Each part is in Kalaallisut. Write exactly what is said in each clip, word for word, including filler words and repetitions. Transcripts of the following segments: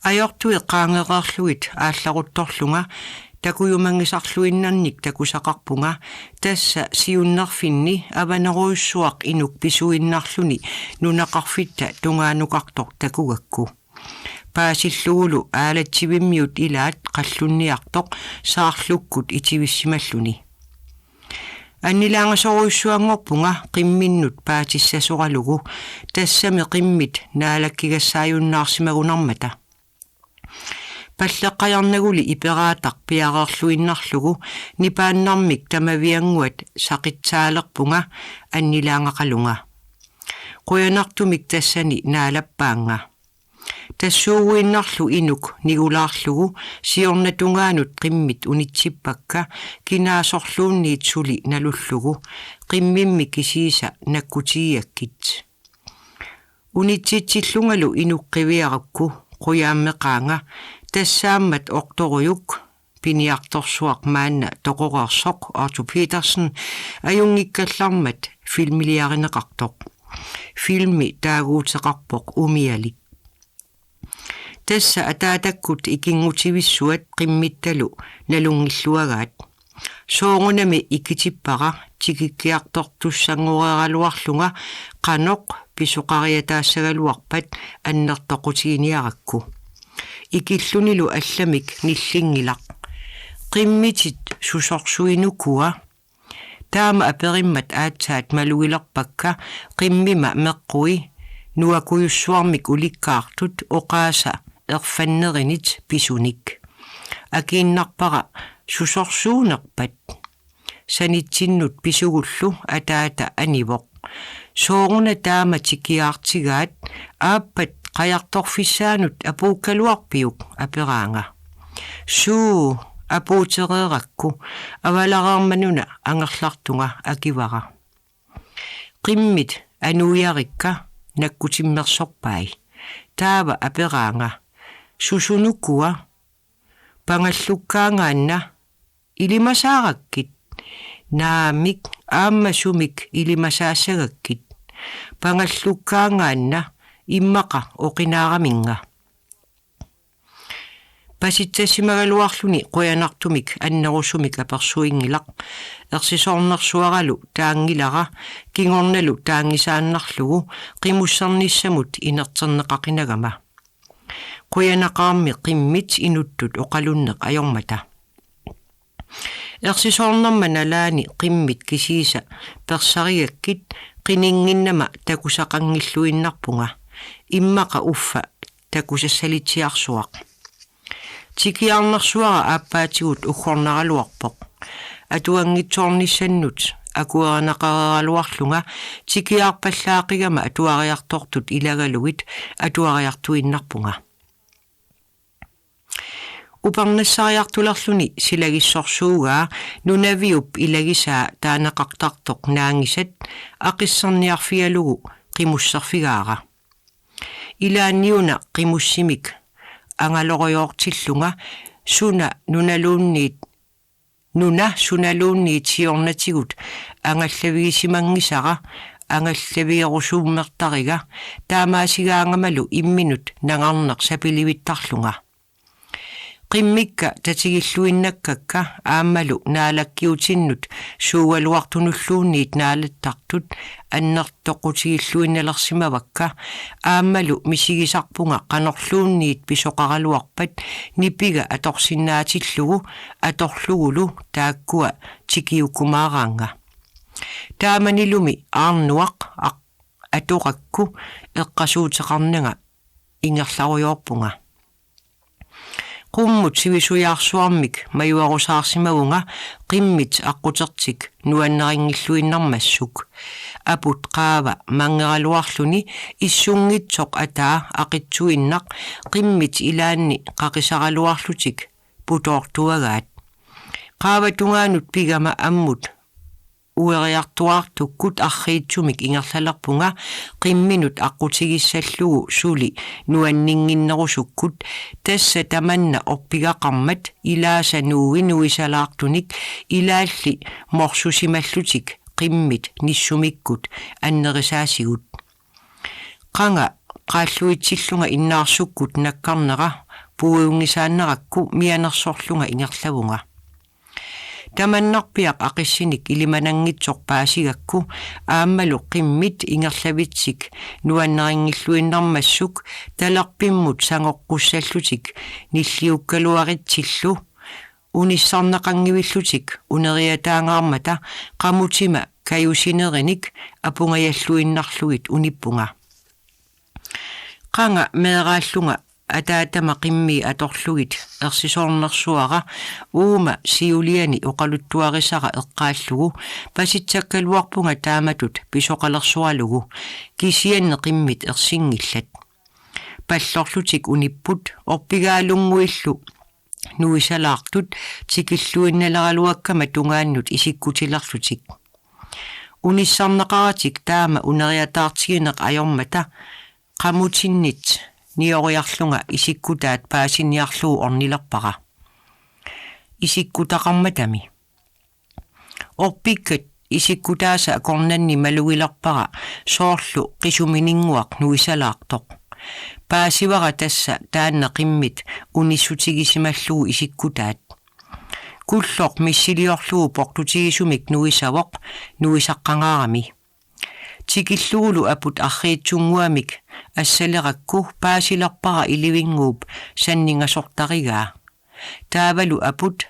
Ajortui qaangereerlugit aallaruttorlunga takujumangisarluinnarnik takusaqarpunga, tassa siunnerfinni Avanerujussuaq inuk pisuinnarluni nunaqarfitta tungaanukartoq takugakku. Paasillugulu aalatsivimmiut ilaat qallunniartoq saarlukkut itivissimalluni. Annilaangasorujussuanngorpunga qimminnut paatissasoralugu, tassami qimmit naalakkigassaajunnaarsimagunarmata. Palleqqajarnaguli iperaataq piareerluinnarlugu nipaannarmik tamaviannguat saqitsaalerpunga annilaangaqalunga. Qujanartumik tassani naalappaannga. Tassuuguinnarlu inuk nigulaarlugu siornatungaanut qimmit unitsippakka kinaasorluunniit suli nalullugu, qimmimmi kisiisa nakkutigigakkit. Unitsitsillungalu inuk qiviarukku qujaammeqaanga, tassaammat ortorujuk piniartorsuaq maanna toqoreersoq Otto Petersen ajunngikkallarmat filmiliarineqartoq. Filmi taaguuteqarpoq umialik. Tassa ataatakkut ikinngutivissuat qimmittalu nalunngilluagaat. Soorunami ikitippara tikikkiartortussanngoreeraluarlunga qanoq pisoqariataassagaluarpat annertoqutiginiarakku. Ikillunilu allamik nillinngilaq: Qimmitit susorsuinukua? Taama aperimmat aatsaat malugilerpakka qimmima meqqui nuakujussuarmik ulikkaartut oqaasa erfannerinit pisunik. Akiinnarpara: Susorsuunerpat? Sanitsinnut pisugullu ataata anivoq: Sooruna taama tikiaartigaat, aappat qajartorfissaanut apuukkaluarpiuk? aperaanga. Suu, apuutereerakku, avalareermanuna angerlartunga akivara. Qimmit anuiarikka nakkutimmersorpai. Taava aperaanga: Susunukua? Pangallukkaangaanna ilimasaarakkit? Naamik, aamma sumik ilimasaassagakkit? Pangallukkaangaanna, immaqa oqinaaraminnga. Pasitsassimagaluarluni qujanartumik annerusumik apersuinngilaq. Ersisornersuaralu taanngilara, kingornalu taanngisaannarlugu qimussernissamut inerterneqaqinagama. Qujanaqaarmi qimmit inuttut oqalunneq ajormata. Ersisornerma nalaani qimmit kisiisa persarigakkit qininnginnama takusaqanngilluinnarpunga, immaqa uffa takusassalitsiarsuaq. Tikiaarnersuara aappaatigut uggornaraluarpoq. Atuanngitsoornissannut akuerinaqareeraluarlunga tikiaarpallaaqigama atuariartortut ilagalugit atuariartuinnarpunga. Upernassariartulerluni silagissorsuugaa nunaviup ilagisaa taaneqartartoq naangisat aqisserniarfigalugu qimusserfigaara. Ilaanniuna qimussimik angalorujoortillunga suna nunaluunniit, nuna sunaluunniit siornatigut angallavigisimanngisara angallavigerusummertariga, taamaasigaangamalu imminut nangarneq sapilivittarlunga. Qimmikka tatigilluinnakkakka aammalu naalakkiutinnut suugaluartunulluunniit naalattartut annertoqutigilluinnalersimavakka, aammalu misigisarpunga qanorluunniit pisoqaraluarpat nipiga atorsinnaatillugu atorlugulu taakkua tikiukkumaaraannga. Taamanilumi aarnuaq aq-, atorakku eqqasuuteqarnanga ingerlarujoorpunga. Qummut sivisujaarsuarmik majuarusaarsimavunga qimmit aqqutertik nuannerinngilluinnarmassuk. Aput qaava manngeraluarluni issunngitsoq ataa aqitsuinnaq qimmit ilaanni qaqisaraluarlutik putoortuagaat. Qaava tungaanut pigama ammut ueriartuaartukkut arriitsumik ingerlalerpunga qimminut aqqutigissallugu suli nuanninnginnerusukkut, tassa tamanna orpigaqarmat ilaasa nuui nuisalaartunik ilaalli morsusimallutik qimmit nissumikkut annerisaasigut. Qanga qaalluitsillunga innaarsukkut nakkarnera puiunngisaannarakku mianersorlunga ingerlavunga. Tamannarpiaq aqissinik ilimananngitsoq paasigakku aammalu qimmit ingerlavitsik nuannerinngilluinnarmassuk talerpimmut sangoqqussallutik nilliukkaluaritsillu unissarneqanngivillutik uneriataangaarmata qamutima kajusinerinik apungajalluinnarlugit unippunga. Qanga meeraallunga ataatama qimmii atorlugit ersisoornersuara uuma siuliani oqaluttuarisara eqqaallugu pasitsakkaluarpunga taamatut pisoqalersoralugu kisianni qimmit ersinngillat. Pallorlutik unipput orpigaalunnguillu nuisalaartut tikilluinnaleraluakkama tungaannut isikkutilerlutik. Unissarneqaratik taama uneriataartigineq ajormata qamutinnit nioriarlunga isikkutaat paasiniarlugu ornilerpara. Isikkutaqarmatami. Orpikkat isikkutaasa akornanni malugilerpara soorlu qisumininnguaq nuisalaartoq. Paasivara tassa taanna qimmit unissutigisimallugu isikkutaat. Kulloq missiliorlugu portutigisumik nuisavoq nuisaqqangaarami. Tikillugulu aput arriitsunnguamik assalerakku paasilerpara ilivinnguup sanningasortarigaa. Taavalu aput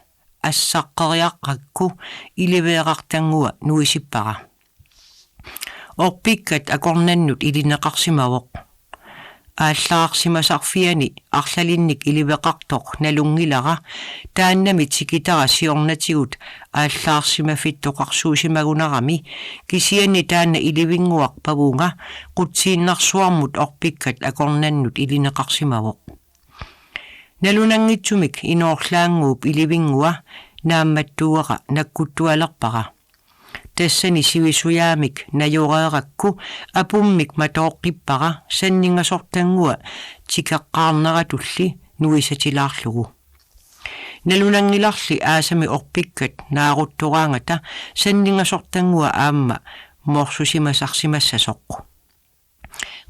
assaqqeriaqakku iliveerartanngua nuisippara. Orpikkat akornannut ilineqarsimavoq. Aallaarsimasarfiani arlalinnik iliveqartoq nalunngilara, taannami tikitara siornatigut aallaarsimaffittoqarsuusimagunarami, kisianni taanna ilivinnguaq pavunga qutsiinnarsuarmut orpikkat akornannut ilineqarsimavoq. Nalunanngitsumik inoorlaannguup ilivinngua naammattuuara nakkuttualerpara. Tassani sivisujaamik najoreerakku apummik matooqqippara sanningasortanngua tikeqqaarneratulli nuisatilaarlugu. Nalunanngilarli aasami orpikkat naaruttoraangata sanningasortanngua aamma morsusimasarsimassasoq.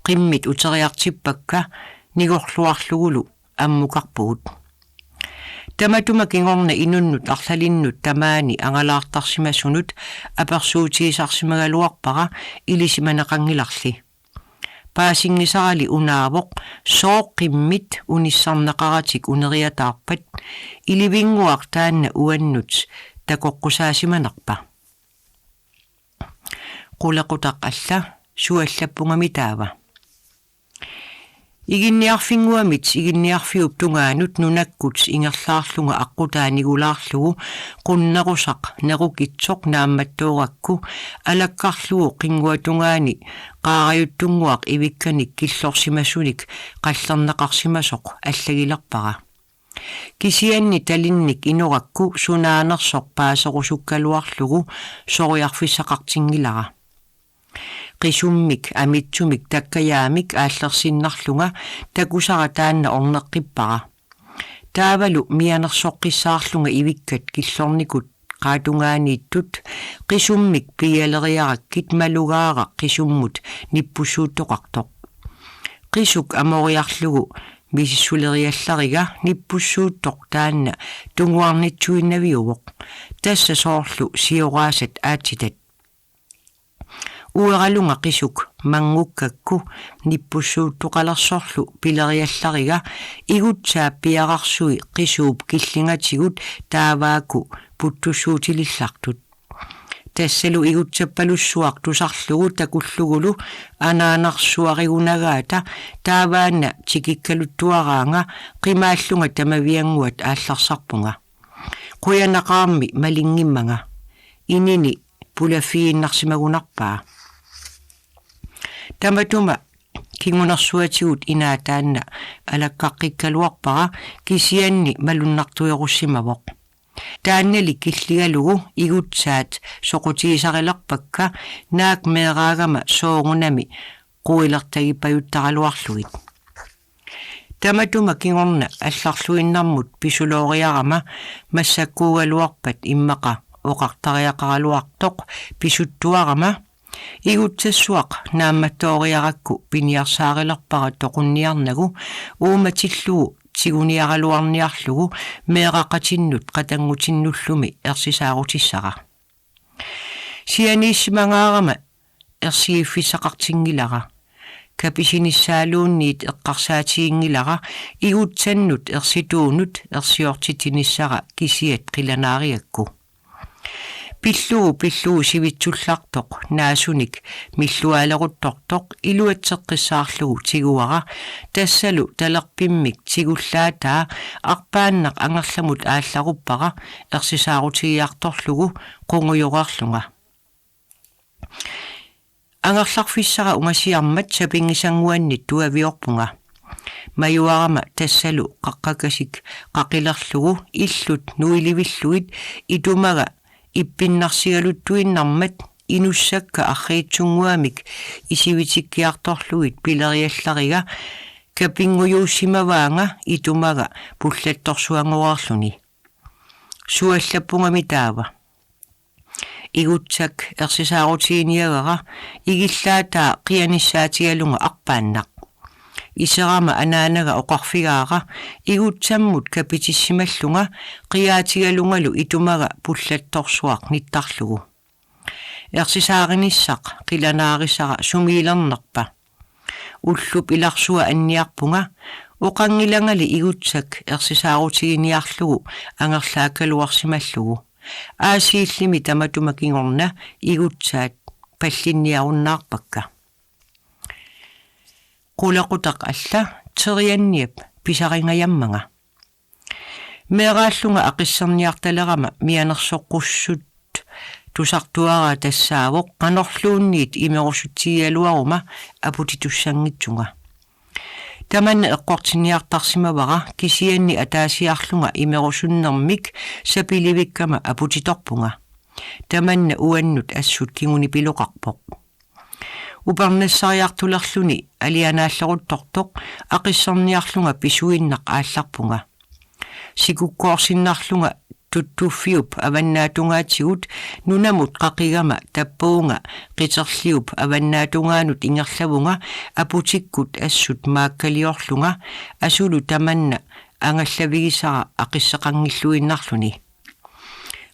Qimmit uteriartippakka nigorluarlugulu ammukarpugut. Tamatuma kingorna inunnut arlalinnut tamaani angalaartarsimasunut apersuutigisarsimagaluarpara ilisimaneqanngilarli. Paasinngisarali unaavoq sooq qimmit unissarneqaratik uneriataarpat ilivinnguaq taanna uannut takoqqusaasimanerpa. Qulequtaq alla suallappungami taava. Iginniarfinnguamit iginniarfiup tungaanut nunakkut ingerlaarlunga aqqutaa nigulaarlugu qunnerusaq nerukitsoq naammattoorakku alakkarlugu qinnguatungaani qaarajuttunnguaq ivikkanik killorsimasunik qallerneqarsimasoq allagilerpara. Kisianni talinnik inorakku sunaanersoq paaserusukkaluarlugu soriarfissaqartinngilara. Qisummik amitsumik takkajaamik aallersinnarlunga takusara taanna orneqqippara. Taavalu mianersoqqissaarlunga ivikkat killornikut qaatungaaniittut qisummik piialeriarakkit malugaara qisummut nippussuuttoqartoq. Qisuk amoriarlugu misissuleriallariga nippussuuttoq taanna tunguarnitsuinnaviuvoq. Tassa soorlu sioraasat aatsitat. Ueralunga qisuk manngukkakku nippussuuttoqalersorlu pileriallariga igutsaap piararsui qisuup killingatigut taavaakku puttussuutilillartut. Tassalu igutsappalussuaq tusarlugu takullugulu anaanarsuarigunagaata taavaana tikikkaluttuaraanga qimaallunga tamaviannguat aallarsarpunga. Qujanaqaarmi malinngimmanga. Inini pulaffigiinnarsimagunarpaa. Tamatuma kingunersuatigut inaa taanna alakkaqqikkaluarpara kisianni malunnartuerussimavoq. Taannali killigalugu igutsaat soqutigisarilerpakka naak meeraagama soorunami quilertagipajuttaraluarlugit. Tamatuma kingorna allarluinnarmut pisulooriarama massakkuugaluarpat immaqa oqartariaqaraluartoq pisuttuarama Igutsassuaq naammattooriarakku piniarsaarilerpara toqunniarnagu, uumatillugu tiguniaraluarniarlugu meeraqatinnut qatanngutinnullu ersisaarutissara. Sianiissimangaarama ersigiffissaqartinngilara. Kapisinissaaluunniit eqqarsaatiginngilara igutsannut ersituunut ersiortitinissara kisiat qilanaarigakku. Pillugu pillugu sivitsullartoq naasunik milluaaleruttortoq iluatseqqissaarlugu tiguara, tassalu talerpimmik tigullaataa arpaannaq angerlamut aallaruppara ersisaarutigiartorlugu qungujoreerlunga. Angerlarfissara ungasiarmat sapinngisannguanniit tuaviorpunga. Majuarama tassalu qaqqakasik qaqilerlugu illut nuilivillugit itumaga ippinnarsigaluttuinnarmat inussakka arriitsunnguamik isivitikkiartorlugit pileriallariga kapinngujuussimavaanga itumaga pullattorsuanngoreerluni. Suallappungami taava. Igutsak ersisaarutiginiagara igillaataa qianissaatigalunga arpaannaq. Iserama anaanaga oqarfigaara igutsammut kapitissimallunga qiaatigalungalu itumaga pullattorsuaq nittarlugu. Ersisaarinissaq qilanaarisara sumiilernerpa? Ullup ilarsua anniarpunga, oqanngilangali igutsak ersisaarutiginiarlugu angerlaakkaluarsimallugu. Aasiillimi tamatuma kingorna igutsaat pallinniarunnaarpakka. Qulaqutaq alla terianniap pisaringajammanga. Meeraallunga aqisserniartalerama mianersoqqussut tusartuaraa tassaavoq qanorluunniit imerusutsigigaluaruma aputitussanngitsunga. Tamanna eqqortinniartarsimavara kisianni ataasiarlunga imerusunnermik sapilivikkama aputitorpunga. Tamanna uannut assut kingunipiloqarpoq. Upernassariartulerluni alianaalleruttortoq aqisserniarlunga pisuinnaq aallarpunga. Sikukkoorsinnarlunga tuttuffiup avannaatungaatigut nunamut qaqigama tappavunga Qiterliup avannaatungaanut ingerlavunga aputikkut assut maakkaliorlunga asulu tamanna angallavigisara aqisseqanngilluinnarluni.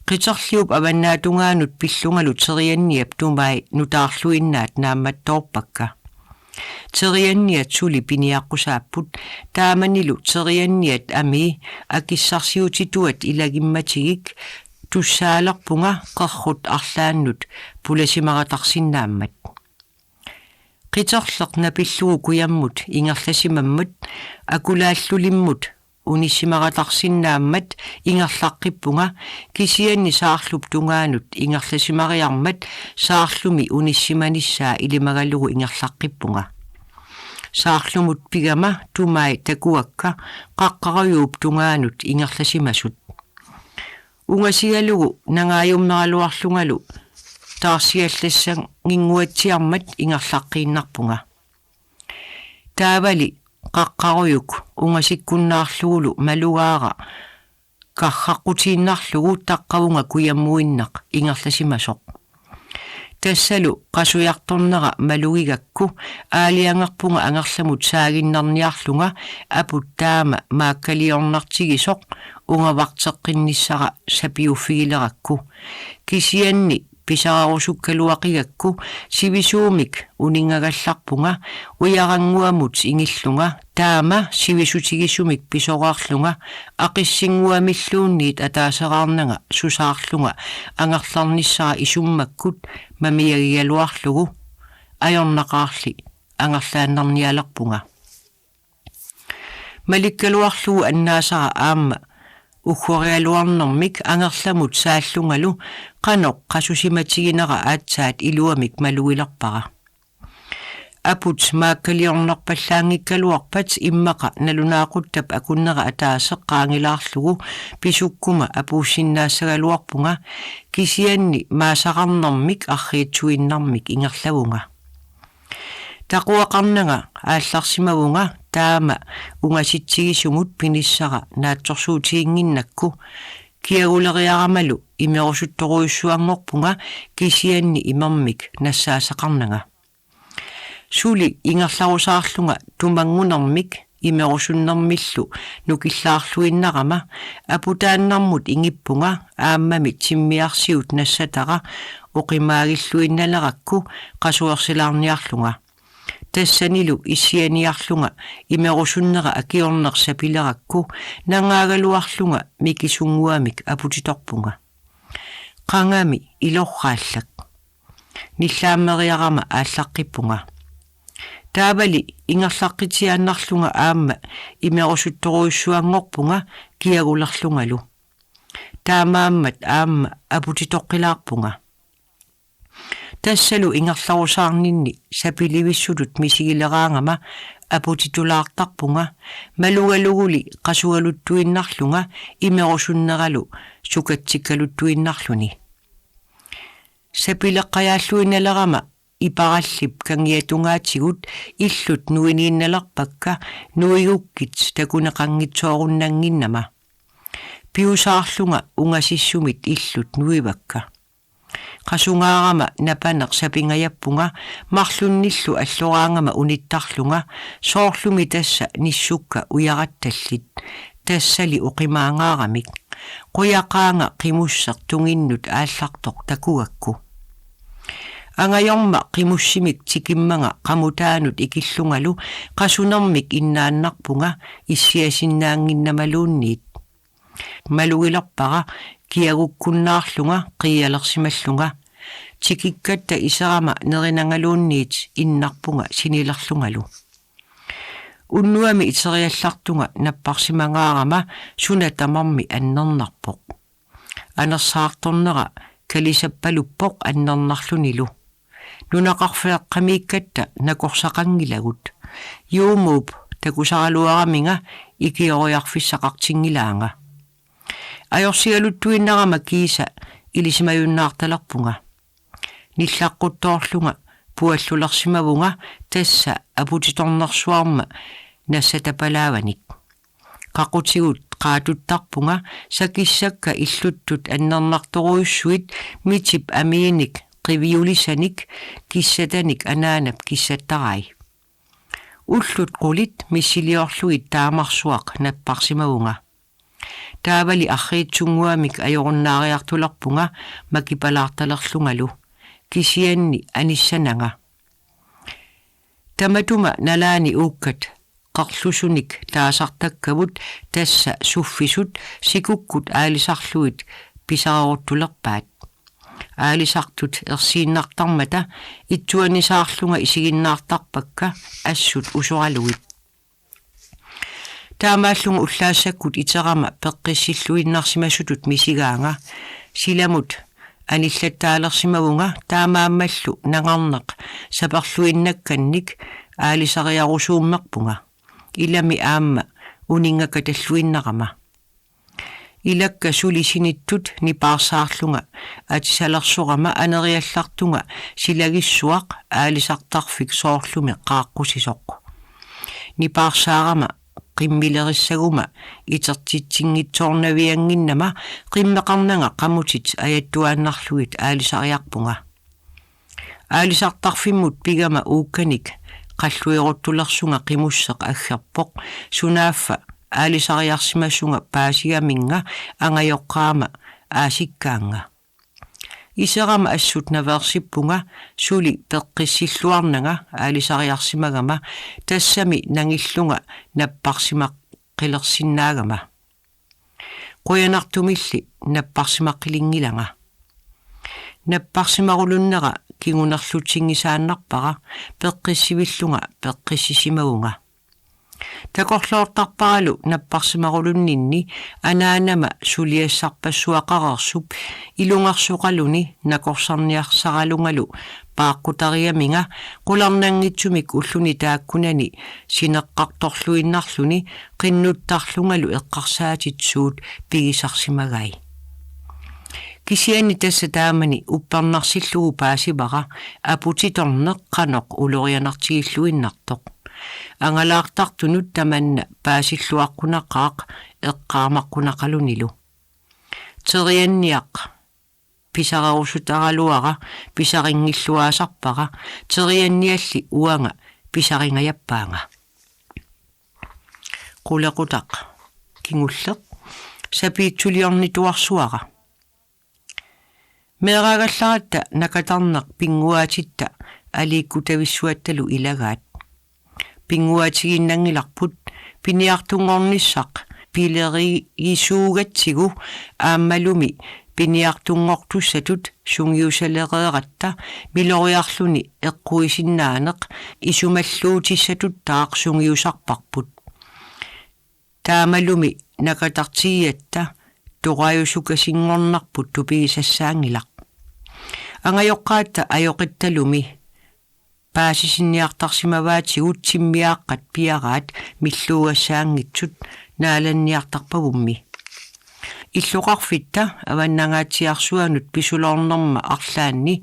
Qiterliup avannaatungaanut pillungalu terianniap tumai nutaarluinnaat naammattoorpakka. Terianniat suli piniaqqusaapput, taamanilu terianniat amii akissarsiutituat ilagimmatigik tussaalerpunga qerrut arlaannut pulasimaqatarsinnaammat. Qiterleq napillugu kujammut ingerlasimammat akulaallulimmut unissimaqatarsinnaammat ingerlaqqippunga, kisianni saarlup tungaanut ingerlasimariarmat saarlumi unissimanissaa ilimagalugu ingerlaqqippunga. Saarlumut pigama tumai takuakka qaqqarujuup tungaanut ingerlasimasut. Ungasigalugu nangaajummeraluarlungalu taarsiallassanginnguatsiarmat ingerlaqqiinnarpunga. Taavali qaqqarujuk ungasikkunnaarlugulu malugaara qarraqqutiinnarlugu taqqavunga kujammuinnaq ingerlasimasoq. Tassalu qasujartornera malugigakku aalajangerpunga angerlamut saaginnarniarlunga aput taama maakkaliornartigisoq ungavarteqqinnissara sapiuffigilerakku. Kisianni pisarerusukkaluaqigakku sivisuumik uninngagallarpunga ujarannguamut ingillunga taama sivisutigisumik pisoraarlunga aqissinnguamilluunniit ataaseraarnanga susaarlunga angerlarnissara isummakkut mamiagigaluarlugu ajornaqaarli angerlaannarnialerpunga. Malikkaluarlugu annaasara aamma uggorialuarnermik angerlamut saallungalu qanoq qasusimatiginera aatsaat iluamik malugilerpara. Aput maakkaliornerpallaanngikkaluarpat immaqa nalunaaquttap akunnera ataaseq qaangilaarlugu pisukkuma apuussinnaassagaluarpunga kisianni maasaqarnermik arriitsuinnarmik ingerlavunga. Taquaqarnanga aallarsimavunga taama ungasitsigisumut pinissara naatsorsuutiginnginnakku Kiaguleriaramalu imerusuttorujussuanngorpunga kisianni imermik nassaasaqarnanga. Suli ingerlarusaarlunga tumanngunermik imerusunnermillu nukillaarluinnarama aputaannarmut ingippunga aammami timmiarsiut nassatara oqimaagilluinnalerakku qasuersilaarniarlunga. Tassanilu issianiarlunga imerusunnera akiorneq sapilerakku nangaagaluarlunga mikisunnguamik aputitorpunga. Qangami ilorraallak. Nillaammeriarama aallaqqippunga. Taavali ingerlaqqitiaannarlunga aamma imerusuttorujussuanngorpunga kiagulerlungalu. Taamaammat aamma aputitoqqilaarpunga. Tassalu ingerlarusaarninni sapilivissutut misigileraangama aputitulaartarpunga malugaluguli qasugaluttuinnarlunga imerusunneralu sukatsikkaluttuinnarluni. Sapileqqajaalluinnalerama iparallip kangiatungaatigut illut nuiniinnalerpakka nuigukkit takuneqanngitsoorunnannginnama. Piusaarlunga ungasissumit illut nuivakka. Qasungaarama napaneq sapingajappunga marlunnillu alloraangama unittarlunga soorlumi tassa nissukka ujarattallit. Tassali oqimaangaaramik. Qujaqaanga qimusseq tunginnut aallartoq takugakku. Angajorma qimussimik tikimmanga qamutaanut ikillungalu qasunermik innaannarpunga issiasinnaannginnamaluunniit. Malugilerpara kiagukkunnaarlunga qiialersimallunga. Tikikkatta iserama nerinangaluunniit innarpunga sinilerlungalu. Unnuami iteriallartunga napparsimangaarama suna tamarmi annernarpoq. Anersaartornera kalisappaluppoq annernarlunilu. Nunaqarfeeqqamiikkatta nakorsaqanngilagut. Juumuup takusaraluaraminga ikioriarfissaqartinngilaanga. Ajorsigaluttuinnarama kiisa ilisimajunnaartalerpunga. Nillaqquttoorlunga puallulersimavunga tassa aputitornersuarma nassatapalaavanik. Qaqutigut qaatuttarpunga sakissakka illuttut annernartorujussuit mitip amiinik qiviulisanik kissatanik anaanap kissattarai. Ullut qulit missiliorlugit taamarsuaq napparsimavunga. Taavali arriitsunnguamik ajorunnaariartulerpunga makipalaartalerlungalu. Kisianni anissananga. Tamatuma nalaani uukkat qarlusunik taasartakkavut tassa suffisut sikukkut aalisarlugit pisareruttulerpaat. Aalisartut ersiinnartarmata itsuanisaarlunga isiginnaartarpakka assut usoralugit. Taamaallunga ullaassakkut iterama peqqissilluinnarsimasutut misigaanga. Silamut anillattaalersimavunga taamaammallu nangarneq saperluinnakkannik aalisariarusuummerpunga. Ilami aamma uninngakatalluinnarama. Ilakka suli sinittut nipaarsaarlunga atisalersorama aneriallartunga silagissuaq aalisartarfik soorlumi qaaqqusisoq. Nipaarsaarama qimmilerissaguma itertitsinngitsoornaviannginnama qimmeqarnanga qamutit ajattuaannarlugit aalisariarpunga. Aalisartarfimmut pigama uukkanik qallueruttulersunga qimusseq aggerpoq, sunaaffa aalisariarsimasunga paasigaminnga angajoqqaama aasikkaannga. Iserama assut naveersippunga suli peqqissilluarnanga aalisariarsimagama tassami nangillunga napparsimaqqilersinnaagama. Qujanartumilli napparsimaqqilinngilanga. Napparsimarulunnera kingunerlutsinngisaannarpara peqqissivillunga peqqissisimavunga. Takorloortarparalu napparsimarulunninni anaanama suliassarpassuaqareersup ilungersoqaluni nakorsarniarsaralungalu paaqqutariaminga qularnanngitsumik ulluni taakkunani sineqqartorluinnarluni qinnuttarlungalu eqqarsaatit suut pigisarsimagai. Kisianni tassa taamani uppernarsillugu paasivara aputitorneq qanoq ulorianartigilluinnartoq. Angalaartartunut tamanna paasilluaqqunaqaaq eqqaamaqqunaqalunilu. Terianniaq pisarerusutaraluara pisarinngilluaasarpara, teriannialli uanga pisaringajappaanga. Qulequtaq kingulleq. Sapiitsuliornituarsuara. Meeraagallaratta nakatarneq pinnguaatitta aliikkutavissuattalu ilagaat. Pinnguaatigiinnanngilarput piniartunngornissaq pilerigisuugatsigu aammalumi piniartunngortussatut sungiusalereeratta miloriarluni eqquisinnaaneq isumalluutissatuttaaq sungiusarparput. Taamalumi nakatartigigatta torajusukasinngornerput tupigisassaanngilaq. Angajoqqaatta ajoqittalumi paasisinniartarsimavaatigut timmiaaqqat piaraat milluugassaanngitsut naalanniartarpavummi. Illoqarfitta avannangaatsiarsuanut pisuloornerma arlaanni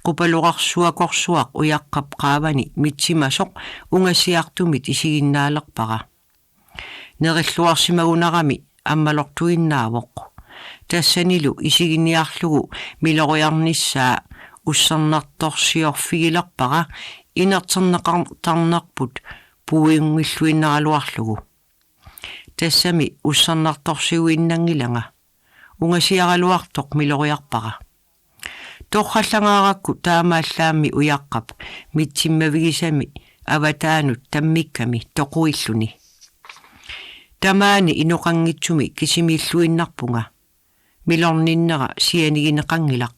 qupaloqarsuakorsuaq ujaqqap qaavani mitsimasoq ungasiartumit isiginnaalerpara. Nerilluarsimagunarami ammalortuinnaavoq. Tassanilu isiginiarlugu miloriarnissaa ussernartorsiorfigilerpara inerterneqartarnerput puiunngilluinnaraluarlugu. Tassami ussernartorsiuinnanngilanga. Ungasiaraluartoq miloriarpara. Torrallangaarakku taamaallaammi ujaqqap mitsimmavigisami avataanut tammikkami toquilluni. Tamaani inoqanngitsumi kisimiilluinnarpunga. Milorninnera sianigineqanngilaq.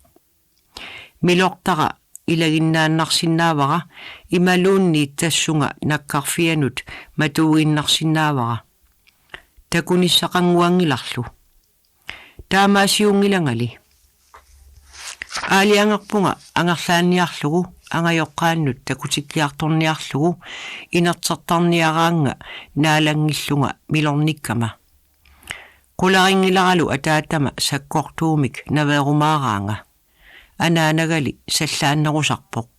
Milortara ilaginnaannarsinnaavara imaluunniit tassunga nakkarfianut matuuginnarsinnaavara. Takunissaqannguanngilarlu. Taamaasiunngilangali. Aalajangerpunga angerlaanniarlugu angajoqqaannut takutikkiartorniarlugu inertertarniaraannga naalanngillunga milornikkama. Qularinngilaaralu ataatama sakkortuumik naveerumaaraanga. Anaanagali sallaannerusarpoq.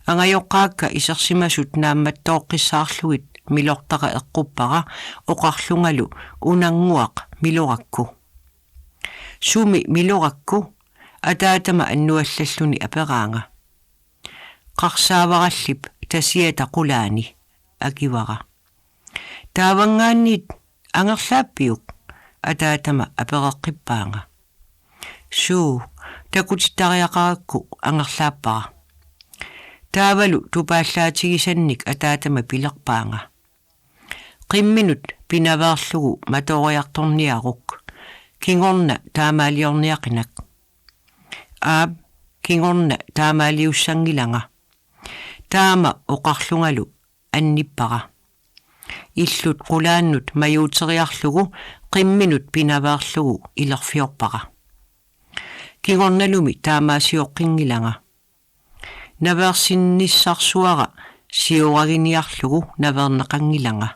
Angajoqqaakka isersimasut naammattooqqissaarlugit milortara eqquppara oqarlungalu: Unannguaq, milorakku. Sumi milorakku? Ataatama annuallalluni aperaanga. Qarsaavarallip tasiata qulaani, akivara. Taavanngaanniit angerlaappiuk? Ataatama apereqqippaanga. Suu, takutittariaqarakku angerlaappara. Taavalu tupaallaatigisannik ataatama pilerpaanga. Qimminut pinaveerlugu matooriartorniaruk. Kingorna taamaaliorniaqinak. Aap, kingorna taamaaliussanngilanga. Taama oqarlungalu annippara. Illut qulaannut majuuteriarlugu qimminut pinaveerlugu ilerfiorpara. Kingornalumi taamaasioqqinngilanga. Naveersinnissarsuara sioraginiarlugu naveerneqanngilanga.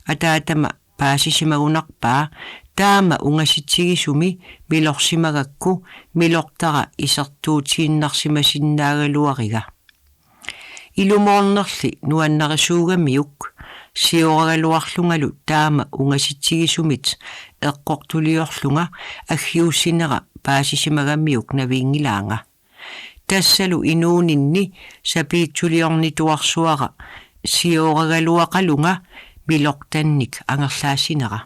Ataatama paasisimagunarpaa taama ungasitsigisumi milorsimagakku milortara isertuutiinnarsimasinnaagaluariga. Ilumoornerli nuannarisuugamiuk sioragaluarlungalu taama ungasitsigisumit eqqortuliorlunga aggiussinera paasisimagamiuk naviinngilaanga. Tassalu inuuninni sapiitsuliornituarsuara sioragaluaqalunga milortannik angerlaassinera.